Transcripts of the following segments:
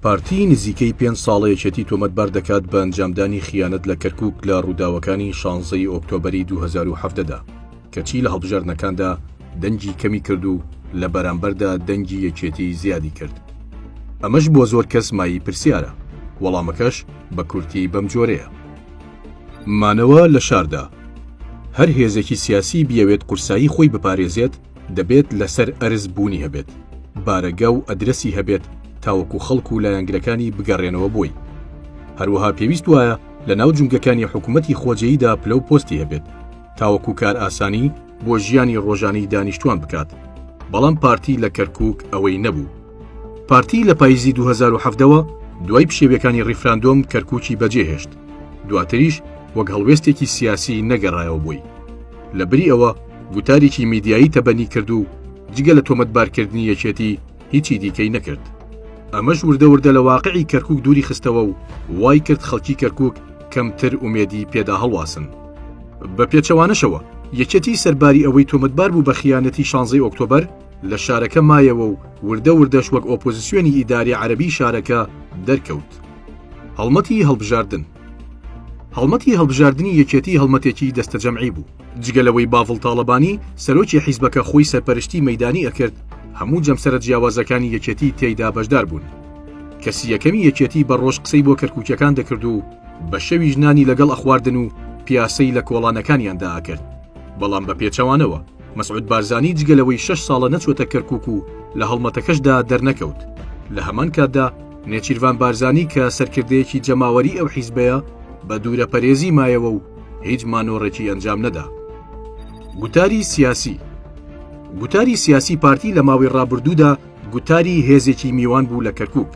پارتی نزیکەی پێنج ساڵە یەکێتی تۆمەتبار دەکات بە ئەنجامدانی خیانەت لە کەرکوک لە ڕووداوەکانی شانزەی ئۆکتۆبەری 2017 دا، کەچی لە هەڵبژاردنەکاندا دەنگی کەمی کرد و لە بەرامبەردا دەنگی یەکێتی زیادی کرد. ئەمەش بۆ زۆر کەس مایەی پرسیارە، وەڵامەکەش بە کورتی بەم جۆرەیە. مانەوە لە شاردا، هەر هێزێکی سیاسی بیەوێت قورسایی خۆی بپارێزێت، دەبێت لەسەر ئەرز بوونی هەبێت، بارەگا و ئەدرەسی هەبێت تاوەکو خەڵک و لایەنگرەکانی بگەڕێنەوە بۆی. هەروەها پێویست وایە لەناو جومگەکانی حکومەتی خۆجێیدا پلە و پۆستی هەبێت تاوەکو کارئاسانی بۆ ژیانی ڕۆژانەی دانیشتوان بکات. بەڵام پارتی لە کەرکوک ئەوەی نەبوو. پارتی لە پایزی 2017 وە دوای پشێویەکانی ڕیفراندۆم کەرکوکی بەجێهێشت، دواتریش وەک هەڵوێستێکی سیاسی نەگەڕایەوە بۆی. لە بری ئەوە گوتارێکی میدیایی تەبەنی کرد و جگە لە تۆمەتبارکردنی یەکێتی هیچی دیکەی نەکرد. ئەمەش وردە وردە لە واقعی کەرکوک دووری خستەوە و وای کرد خەڵکی کەرکوک کەمتر ئومێدی پێدا هەڵواسن. بە پێچەوانەشەوە یەکێتی سەرباری ئەوەی تۆمەتبار بوو بە خیانەتی شانزەی ئۆکتۆبەر، لە شارەکە مایەوە و وردە وردەش وەک ئۆپۆزسیۆنی ئیداری عەرەبی شارەکە دەرکەوت. هەڵمەتی هەڵبژاردن هەڵمەتی هەڵبژاردنی یەکێتی هەڵمەتێکی دەستەجەمعی بوو، جگە لەوەی باڤڵ تاڵەبانی سەرۆکی حیزبەکە خۆی سەرپەرشتی مەیدانی ئەکرد، هەموو جەمسەرە جیاوازەکانی یەکێتی تێیدا بەشدار بوون. کەسی یەکەمی یەکێتی بە ڕۆژ قسەی بۆ کەرکوکیەکان دەکرد و بە شەویش نانی لەگەڵ ئەخواردن و پیاسەی لە کۆڵانەکانیاندا ئەکرد. بەڵام بە پێچەوانەوە مەسعود بارزانی جگە لەوەی شەش ساڵە نەچووەتە کەرکوک و لە هەڵمەتەکەشدا دەرنەکەوت، لە هەمان کاتدا نێچیرڤان بارزانی کە سەرکردەیەکی جەماوەری ئەو حیزبەیە بە دوورەپەرێزی مایەوە و هیچ مانۆڕێکی ئەنجام نەدا. گوتاری سیاسی گوتاری سیاسی پارتی لە ماوەی ڕابردوودا گوتاری هێزێکی میوان بوو لە کەرکوک.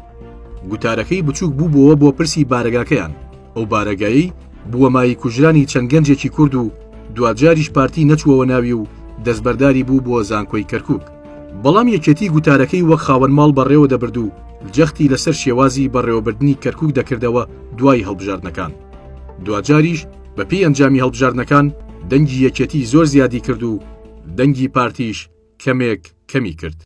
گوتارەکەی بچووک بووبۆوە بۆ پرسی بارەگاکەیان، ئەو بارەگایەی بووە مایەی کوژرانی چەند گەنجێکی کورد و دواجاریش پارتی نەچووەوە ناوی و دەستبەرداری بوو بۆ زانکۆی کەرکوک. بەڵام یەکێتی گوتارەکەی وەک خاوەن ماڵ بەڕێوە دەبرد و جەختی لەسەر شێوازی بەڕێوەبردنی کەرکوک دەکردەوە دوای هەڵبژاردنەکان. دواجاریش بەپێی ئەنجامی هەڵبژاردنەکان دەنگی یەکێتی زۆر زیادی کرد و دەنگی پارتیش کەمێک کەمی کرد.